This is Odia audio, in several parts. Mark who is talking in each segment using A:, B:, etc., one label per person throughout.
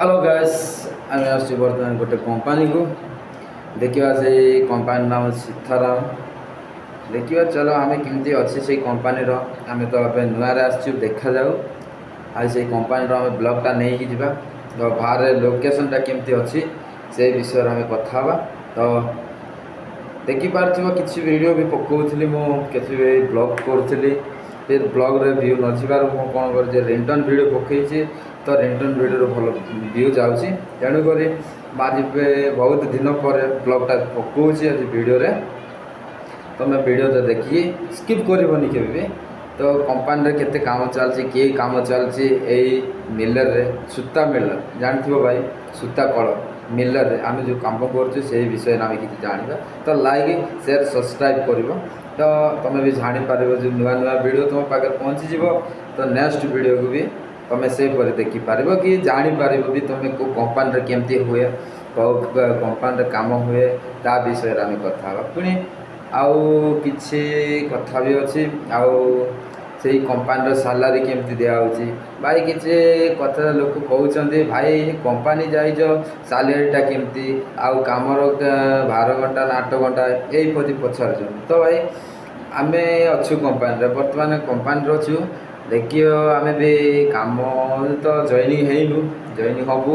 A: ହ୍ୟାଲୋ ଗାଇସ୍, ଆମେ ଆସୁଛୁ ବର୍ତ୍ତମାନ ଗୋଟେ କମ୍ପାନୀକୁ। ଦେଖିବା, ସେଇ କମ୍ପାନୀ ନାମ ସୀତାରାମ। ଦେଖିବା ଚାଲ ଆମେ କେମିତି ଅଛି ସେଇ କମ୍ପାନୀର। ଆମେ ତ ଏବେ ନୂଆରେ ଆସିଛୁ, ଦେଖାଯାଉ। ଆଉ ସେଇ କମ୍ପାନୀର ଆମେ ବ୍ଲଗ୍ଟା ନେଇକି ଯିବା। ତ ବାହାରେ ଲୋକେସନ୍ଟା କେମିତି ଅଛି, ସେଇ ବିଷୟରେ ଆମେ କଥା ହେବା। ତ ଦେଖିପାରୁଥିବ, କିଛି ଭିଡ଼ିଓ ବି ପକାଉଥିଲି ମୁଁ, କିଛି ବି ବ୍ଲଗ୍ କରୁଥିଲି। ସେ ବ୍ଲଗ୍ରେ ଭ୍ୟୁ ନ ଯିବାରୁ ମୁଁ କ'ଣ କରିଛି, ରିଟର୍ନ ଭିଡ଼ିଓ ପକାଇଛି। ତ ରିଟର୍ନ ଭିଡ଼ିଓରୁ ଭଲ ଭ୍ୟୁ ଯାଉଛି। ତେଣୁକରି ମୁଁ ଆଜି ବହୁତ ଦିନ ପରେ ବ୍ଲଗ୍ଟା ପକାଉଛି ଆଜି ଭିଡ଼ିଓରେ। ତୁମେ ଭିଡ଼ିଓଟା ଦେଖିକି ସ୍କିପ୍ କରିବନି କେବେ ବି। ତ କମ୍ପାନୀରେ କେତେ କାମ ଚାଲିଛି, କିଏ କାମ ଚାଲିଛି ଏଇ ମିଲରରେ, ସୂତା ମିଲର ଜାଣିଥିବ ଭାଇ, ସୂତା କଳ ମିଲରରେ ଆମେ ଯେଉଁ କାମ କରୁଛୁ, ସେଇ ବିଷୟରେ ଆମେ କିଛି ଜାଣିବା। ତ ଲାଇକ୍, ସେୟାର, ସବସ୍କ୍ରାଇବ୍ କରିବ, ତ ତୁମେ ବି ଜାଣିପାରିବ ଯେ ନୂଆ ନୂଆ ଭିଡ଼ିଓ ତୁମ ପାଖରେ ପହଞ୍ଚିଯିବ। ତ ନେକ୍ସଟ ଭିଡ଼ିଓକୁ ବି ତୁମେ ସେହିପରି ଦେଖିପାରିବ କି ଜାଣିପାରିବ ବି ତୁମେ କେଉଁ କମ୍ପାନୀରେ କେମିତି ହୁଏ, କେଉଁ କମ୍ପାନୀରେ କାମ ହୁଏ, ତା ବିଷୟରେ ଆମେ କଥା ହେବା। ପୁଣି ଆଉ କିଛି କଥା ବି ଅଛି। ଆଉ ସେଇ କମ୍ପାନୀର ସାଲାରୀ କେମିତି ଦିଆହେଉଛି ଭାଇ, କିଛି କଥା ଲୋକ କହୁଛନ୍ତି, ଭାଇ କମ୍ପାନୀ ଯାଇଛ, ସାଲାରୀଟା କେମିତି ଆଉ କାମର 12 ଘଣ୍ଟା ନା 8 ଘଣ୍ଟା, ଏଇପରି ପଚାରୁଛନ୍ତି। ତ ଭାଇ, ଆମେ ଅଛୁ କମ୍ପାନୀରେ, ବର୍ତ୍ତମାନ କମ୍ପାନୀରେ ଅଛୁ। ଦେଖିବ, ଆମେ ବି କାମ ତ ଜଏନିଂ ହେଇନୁ, ଜଏନିଂ ହେବୁ।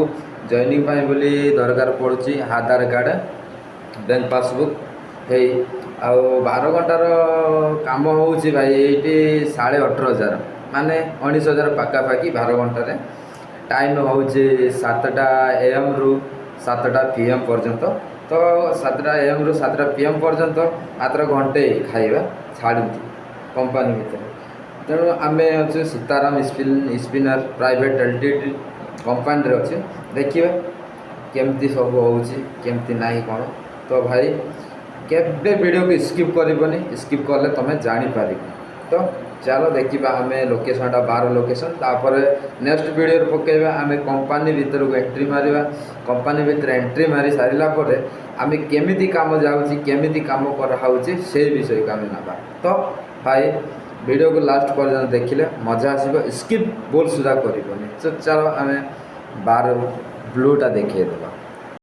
A: ଜଏନିଂ ପାଇଁ ବୋଲି ଦରକାର ପଡ଼ୁଛି ଆଧାର କାର୍ଡ଼, ବ୍ୟାଙ୍କ ପାସବୁକ୍ ହେଇ। ଆଉ 12 ଘଣ୍ଟାର କାମ ହେଉଛି ଭାଇ ଏଇଠି 18,500, ମାନେ 19,000 ପାଖାପାଖି 12 ଘଣ୍ଟାରେ। ଟାଇମ୍ ହେଉଛି 7ଟା ଏଏମ୍ରୁ 7ଟା ପିଏମ୍ ପର୍ଯ୍ୟନ୍ତ। ତ 7ଟା ଏଏମ୍ରୁ 7ଟା ପିଏମ୍ ପର୍ଯ୍ୟନ୍ତ ମାତ୍ର ଘଣ୍ଟେ ଖାଇବା ଛାଡ଼ନ୍ତି କମ୍ପାନୀ ଭିତରେ। ତେଣୁ ଆମେ ଅଛୁ ସୀତାରାମ ସ୍ପିନର ପ୍ରାଇଭେଟ୍ ଏଲ୍ଟିଡି କମ୍ପାନୀରେ ଅଛୁ। ଦେଖିବା କେମିତି ସବୁ ହେଉଛି, କେମିତି ନାହିଁ କ'ଣ। ତ ଭାଇ, କେବେ ଭିଡ଼ିଓକୁ ସ୍କିପ୍ କରିବନି, ସ୍କିପ୍ କଲେ ତୁମେ ଜାଣିପାରିବ। ତ ଚାଲ ଦେଖିବା ଆମେ ଲୋକେସନ୍ଟା, ବାହାର ଲୋକେସନ୍। ତାପରେ ନେକ୍ସଟ ଭିଡ଼ିଓରେ ପକାଇବା, ଆମେ କମ୍ପାନୀ ଭିତରକୁ ଏଣ୍ଟ୍ରି ମାରିବା। କମ୍ପାନୀ ଭିତରେ ଏଣ୍ଟ୍ରି ମାରି ସାରିଲା ପରେ ଆମେ କେମିତି କାମ ଯାଉଛି, କେମିତି କାମ କରାହେଉଛି, ସେଇ ବିଷୟକୁ ଆମେ ନେବା। ତ ଭାଇ, ଭିଡ଼ିଓକୁ ଲାଷ୍ଟ ପର୍ଯ୍ୟନ୍ତ ଦେଖିଲେ ମଜା ଆସିବ, ସ୍କିପ୍ ଭୁଲ ସୁଦ୍ଧା କରିବନି। ତ ଚାଲ, ଆମେ ବାହାର ବ୍ଲୁଟା ଦେଖେଇଦେବା।